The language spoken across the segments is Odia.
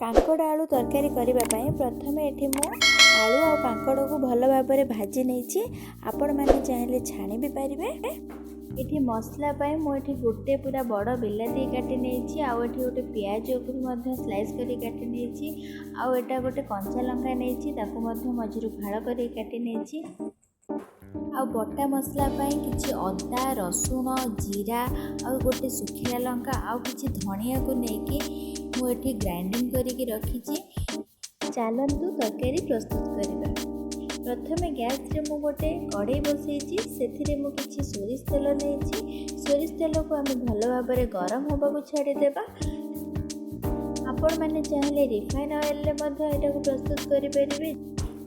କାଙ୍କଡ଼ ଆଳୁ ତରକାରୀ କରିବା ପାଇଁ ପ୍ରଥମେ ଏଠି ମୁଁ ଆଳୁ ଆଉ କାଙ୍କଡ଼କୁ ଭଲ ଭାବରେ ଭାଜି ନେଇଛି। ଆପଣମାନେ ଚାହିଁଲେ ଛାଣି ବି ପାରିବେ। ଏଠି ମସଲା ପାଇଁ ମୁଁ ଏଠି ଗୋଟେ ପୁରା ବଡ଼ ବିଲାତି କାଟି ନେଇଛି, ଆଉ ଏଠି ଗୋଟେ ପିଆଜକୁ ବି ମଧ୍ୟ ସ୍ଲାଇସ୍ କରି କାଟି ନେଇଛି, ଆଉ ଏଇଟା ଗୋଟେ କଞ୍ଚା ଲଙ୍କା ନେଇଛି, ତାକୁ ମଧ୍ୟ ମଝିରୁ ଫାଳ କରି କାଟି ନେଇଛି। ଆଉ ବଟା ମସଲା ପାଇଁ କିଛି ଅଦା, ରସୁଣ, ଜିରା ଆଉ ଗୋଟେ ଶୁଖିଲା ଲଙ୍କା ଆଉ କିଛି ଧଣିଆକୁ ନେଇକି ମୁଁ ଏଠି ଗ୍ରାଇଣ୍ଡିଙ୍ଗ କରିକି ରଖିଛି। ଚାଲନ୍ତୁ ତରକାରୀ ପ୍ରସ୍ତୁତ କରିବା। ପ୍ରଥମେ ଗ୍ୟାସ୍ରେ ମୁଁ ଗୋଟେ କଢ଼େଇ ବସେଇଛି, ସେଥିରେ ମୁଁ କିଛି ସୋରିଷ ତେଲ ନେଇଛି। ସୋରିଷ ତେଲକୁ ଆମେ ଭଲ ଭାବରେ ଗରମ ହେବାକୁ ଛାଡ଼ିଦେବା। ଆପଣମାନେ ଚାହିଁଲେ ରିଫାଇନ୍ ଅଏଲ୍ରେ ମଧ୍ୟ ଏଟାକୁ ପ୍ରସ୍ତୁତ କରିପାରିବେ।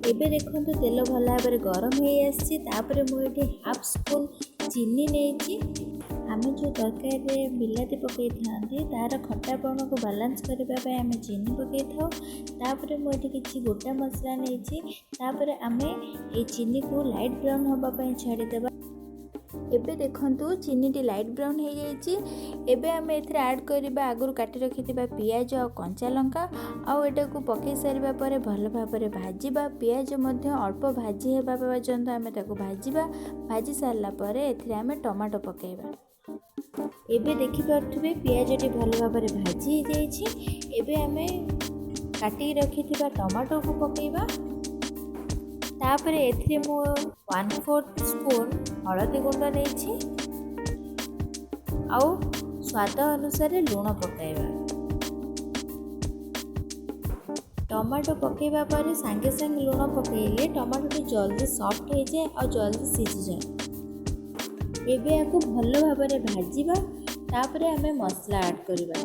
ଏବେ ଦେଖନ୍ତୁ, ତେଲ ଭଲ ଭାବରେ ଗରମ ହେଇ ଆସିଛି। ତାପରେ ମୁଁ ଏଠି ହାଫ୍ ସ୍ପୁନ୍ ଚିନି ନେଇଛି। ଆମେ ଯେଉଁ ତରକାରୀରେ ବିଲାତି ପକାଇଥାନ୍ତି, ତା'ର ଖଟାପଣକୁ ବାଲାନ୍ସ କରିବା ପାଇଁ ଆମେ ଚିନି ପକାଇଥାଉ। ତାପରେ ମୁଁ ଏଠି କିଛି ଗୋଟା ମସଲା ନେଇଛି। ତାପରେ ଆମେ ଏଇ ଚିନିକୁ ଲାଇଟ୍ ବ୍ରାଉନ୍ ହେବା ପାଇଁ ଛାଡ଼ିଦେବା। ଏବେ ଦେଖନ୍ତୁ, ଚିନିଟି ଲାଇଟ୍ ବ୍ରାଉନ୍ ହେଇଯାଇଛି। ଏବେ ଆମେ ଏଥିରେ ଆଡ଼୍ କରିବା ଆଗରୁ କାଟି ରଖିଥିବା ପିଆଜ ଆଉ କଞ୍ଚା ଲଙ୍କା। ଆଉ ଏଟାକୁ ପକାଇ ସାରିବା ପରେ ଭଲ ଭାବରେ ଭାଜିବା। ପିଆଜ ମଧ୍ୟ ଅଳ୍ପ ଭାଜି ହେବା ପର୍ଯ୍ୟନ୍ତ ଆମେ ତାକୁ ଭାଜିବା। ଭାଜି ସାରିଲା ପରେ ଏଥିରେ ଆମେ ଟମାଟୋ ପକାଇବା। ଏବେ ଦେଖିପାରୁଥିବେ, ପିଆଜଟି ଭଲ ଭାବରେ ଭାଜି ହେଇଯାଇଛି। ଏବେ ଆମେ କାଟିକି ରଖିଥିବା ଟମାଟୋକୁ ପକାଇବା। ତାପରେ ଏଥିରେ ମୁଁ 1/4 ସ୍ପୁନ୍ ହଳଦୀ ଗୁଣ୍ଡ ନେଇଛି ଆଉ ସ୍ୱାଦ ଅନୁସାରେ ଲୁଣ ପକାଇବା। ଟମାଟୋ ପକାଇବା ପରେ ସାଙ୍ଗେ ସାଙ୍ଗେ ଲୁଣ ପକାଇଲେ ଟମାଟୋଟି ଜଲ୍ଦି ସଫ୍ଟ ହେଇଯାଏ ଆଉ ଜଲ୍ଦି ସିଝିଯାଏ। ଏବେ ଏହାକୁ ଭଲ ଭାବରେ ଭାଜିବା। ତାପରେ ଆମେ ମସଲା ଆଡ଼୍ କରିବା।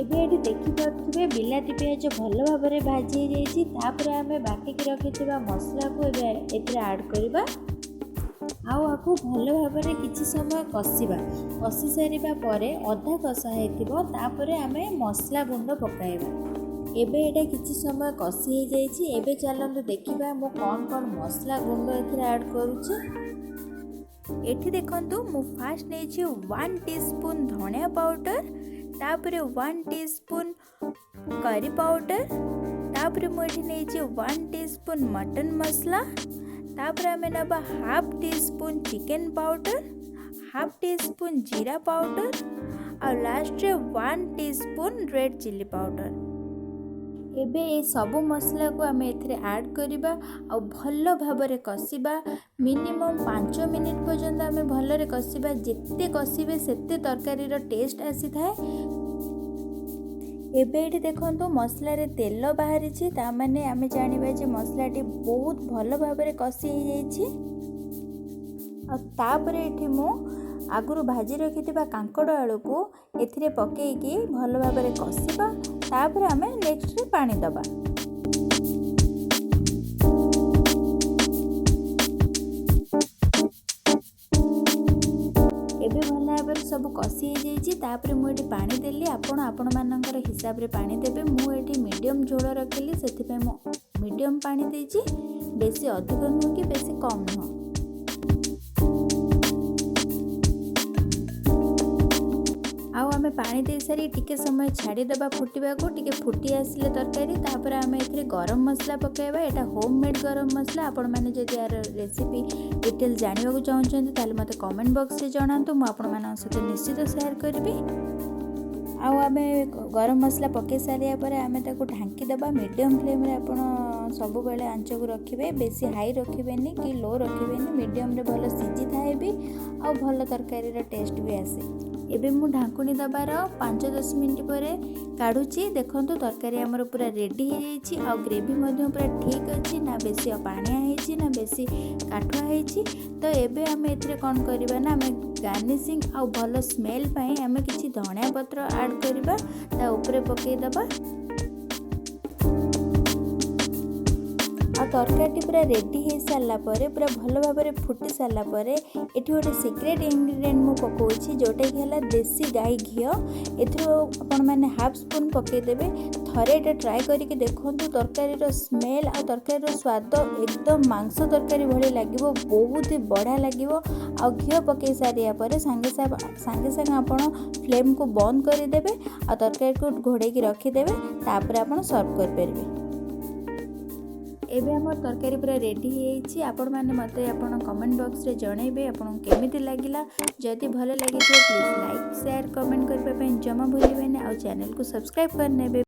ଏବେ ଏଠି ଦେଖିପାରୁଥିବେ, ବିଲାତି ପିଆଜ ଭଲ ଭାବରେ ଭାଜି ହେଇଯାଇଛି। ତାପରେ ଆମେ ବାଟିକି ରଖିଥିବା ମସଲାକୁ ଏବେ ଏଥିରେ ଆଡ଼୍ କରିବା ଆଉ ଆକୁ ଭଲ ଭାବରେ କିଛି ସମୟ କଷିବା। କଷି ସାରିବା ପରେ, ଅଧା କଷା ହେଇଥିବ, ତାପରେ ଆମେ ମସଲା ଗୁଣ୍ଡ ପକାଇବା। ଏବେ ଏଇଟା କିଛି ସମୟ କଷି ହେଇଯାଇଛି। ଏବେ ଚାଲନ୍ତୁ ଦେଖିବା ମୁଁ କ'ଣ କ'ଣ ମସଲା ଗୁଣ୍ଡ ଏଥିରେ ଆଡ଼୍ କରୁଛି। ଏଠି ଦେଖନ୍ତୁ, ମୁଁ ଫାଷ୍ଟ ନେଇଛି 1 ଟି ସ୍ପୁନ୍ ଧଣିଆ ପାଉଡ଼ର, ତାପରେ 1 ଟି ସ୍ପୁନ୍ କରି ପାଉଡ଼ର, ତାପରେ ମୁଁ ଏଠି ନେଇଛି 1 ଟି ସ୍ପୁନ୍ ମଟନ୍ ମସଲା। ତାପରେ ଆମେ ନେବା ହାଫ୍ ଟି ସ୍ପୁନ୍ ଚିକେନ୍ ପାଉଡ଼ର, ହାଫ୍ ଟି ସ୍ପୁନ୍ ଜିରା ପାଉଡ଼ର ଆଉ ଲାଷ୍ଟରେ 1 tea spoon red chilli powder. ଏବେ ଏ ସବୁ ମସଲାକୁ ଆମେ ଏଥିରେ ଆଡ଼୍ କରିବା ଆଉ ଭଲ ଭାବରେ କଷିବା। ମିନିମମ୍ 5 ମିନିଟ୍ ପର୍ଯ୍ୟନ୍ତ ଆମେ ଭଲରେ କଷିବା। ଯେତେ କଷିବେ, ସେତେ ତରକାରୀର ଟେଷ୍ଟ ଆସିଥାଏ। ଏବେ ଏଠି ଦେଖନ୍ତୁ, ମସଲାରେ ତେଲ ବାହାରିଛି। ତାମାନେ ଆମେ ଜାଣିବା ଯେ ମସଲାଟି ବହୁତ ଭଲ ଭାବରେ କଷି ହେଇଯାଇଛି। ଆଉ ତାପରେ ଏଠି ମୁଁ ଆଗରୁ ଭାଜି ରଖିଥିବା କାଙ୍କଡ଼ ଆଳୁକୁ ଏଥିରେ ପକାଇକି ଭଲ ଭାବରେ କଷିବା। ତାପରେ ଆମେ ନେକ୍ସଟରେ ପାଣି ଦେବା। ଏବେ ଭଲ ଭାବରେ ସବୁ କଷି ହେଇଯାଇଛି। ତାପରେ ମୁଁ ଏଠି ପାଣି ଦେଲି। ଆପଣ ଆପଣମାନଙ୍କର ହିସାବରେ ପାଣି ଦେବେ। ମୁଁ ଏଠି ମିଡ଼ିୟମ୍ ଝୋଳ ରଖିଲି, ସେଥିପାଇଁ ମୁଁ ମିଡ଼ିୟମ୍ ପାଣି ଦେଇଛି। ବେଶୀ ଅଧିକ ନୁହଁ କି ବେଶୀ କମ୍ ନୁହଁ। ଆଉ ଆମେ ପାଣି ଦେଇସାରି ଟିକେ ସମୟ ଛାଡ଼ିଦେବା ଫୁଟିବାକୁ। ଟିକେ ଫୁଟି ଆସିଲେ ତରକାରୀ, ତାପରେ ଆମେ ଏଥିରେ ଗରମ ମସଲା ପକାଇବା। ଏଇଟା ହୋମ୍ ମେଡ଼୍ ଗରମ ମସଲା। ଆପଣମାନେ ଯଦି ଏହାର ରେସିପି ଡିଟେଲ୍ ଜାଣିବାକୁ ଚାହୁଁଛନ୍ତି, ତାହେଲେ ମୋତେ କମେଣ୍ଟ ବକ୍ସରେ ଜଣାନ୍ତୁ। ମୁଁ ଆପଣମାନଙ୍କ ସହିତ ନିଶ୍ଚିତ ସେୟାର କରିବି। ଆଉ ଆମେ ଗରମ ମସଲା ପକାଇ ସାରିବା ପରେ ଆମେ ତାକୁ ଢାଙ୍କି ଦେବା। ମିଡ଼ିୟମ୍ ଫ୍ଲେମ୍ରେ ଆପଣ ସବୁବେଳେ ଆଞ୍ଚକୁ ରଖିବେ। ବେଶୀ ହାଇ ରଖିବେନି କି ଲୋ ରଖିବେନି। ମିଡ଼ିୟମ୍ରେ ଭଲ ସିଝିଥାଏ ବି ଆଉ ଭଲ ତରକାରୀର ଟେଷ୍ଟ ବି ଆସେ। ଏବେ ମୁଁ ଢାଙ୍କୁଣୀ ଦେବାର 5-10 ମିନିଟ୍ ପରେ କାଢ଼ୁଛି। ଦେଖନ୍ତୁ, ତରକାରୀ ଆମର ପୁରା ରେଡ଼ି ହେଇଯାଇଛି ଆଉ ଗ୍ରେଭି ମଧ୍ୟ ପୁରା ଠିକ୍ ଅଛି। ନା ବେଶୀ ପାଣିଆ ହେଇଛି, ନା ବେଶୀ କାଠୁଆ ହେଇଛି। ତ ଏବେ ଆମେ ଏଥିରେ କ'ଣ କରିବା ନା, ଆମେ ଗାର୍ନିସିଂ ଆଉ ଭଲ ସ୍ମେଲ୍ ପାଇଁ ଆମେ କିଛି ଧଣିଆ ପତ୍ର ଆଡ଼୍ କରିବା, ତା ଉପରେ ପକାଇଦେବା। ଆଉ ତରକାରୀଟି ପୁରା ରେଡ଼ି ହେଇସାରିଲା ପରେ, ପୁରା ଭଲ ଭାବରେ ଫୁଟି ସାରିଲା ପରେ, ଏଠି ଗୋଟେ ସିକ୍ରେଟ୍ ଇନଗ୍ରିଡ଼ିଏଣ୍ଟ ମୁଁ ପକାଉଛି, ଯେଉଁଟାକି ହେଲା ଦେଶୀ ଗାଈ ଘିଅ। ଏଥିରୁ ଆପଣମାନେ ହାଫ୍ ସ୍ପୁନ୍ ପକାଇଦେବେ। ଥରେ ଏଇଟା ଟ୍ରାଏ କରିକି ଦେଖନ୍ତୁ। ତରକାରୀର ସ୍ମେଲ୍ ଆଉ ତରକାରୀର ସ୍ୱାଦ ଏକଦମ ମାଂସ ତରକାରୀ ଭଳି ଲାଗିବ, ବହୁତ ହି ବଢ଼ିଆ ଲାଗିବ। ଆଉ ଘିଅ ପକାଇ ସାରିବା ପରେ ସାଙ୍ଗେ ସାଙ୍ଗେ ସାଙ୍ଗେ ସାଙ୍ଗେ ଆପଣ ଫ୍ଲେମ୍କୁ ବନ୍ଦ କରିଦେବେ ଆଉ ତରକାରୀକୁ ଘୋଡ଼େଇକି ରଖିଦେବେ। ତାପରେ ଆପଣ ସର୍ଭ କରିପାରିବେ। ଏବେ ଆମର ତରକାରୀ ପୁରା ରେଡ଼ି ହେଇଯାଇଛି। ଆପଣମାନେ ମୋତେ ଆପଣ କମେଣ୍ଟ ବକ୍ସରେ ଜଣାଇବେ ଆପଣଙ୍କୁ କେମିତି ଲାଗିଲା। ଯଦି ଭଲ ଲାଗିଥିବ, ପ୍ଲିଜ୍ ଲାଇକ୍, ସେୟାର, କମେଣ୍ଟ କରିବା ପାଇଁ ଜମା ଭୁଲିବେନି ଆଉ ଚ୍ୟାନେଲକୁ ସବସ୍କ୍ରାଇବ୍ କରିନେବେ।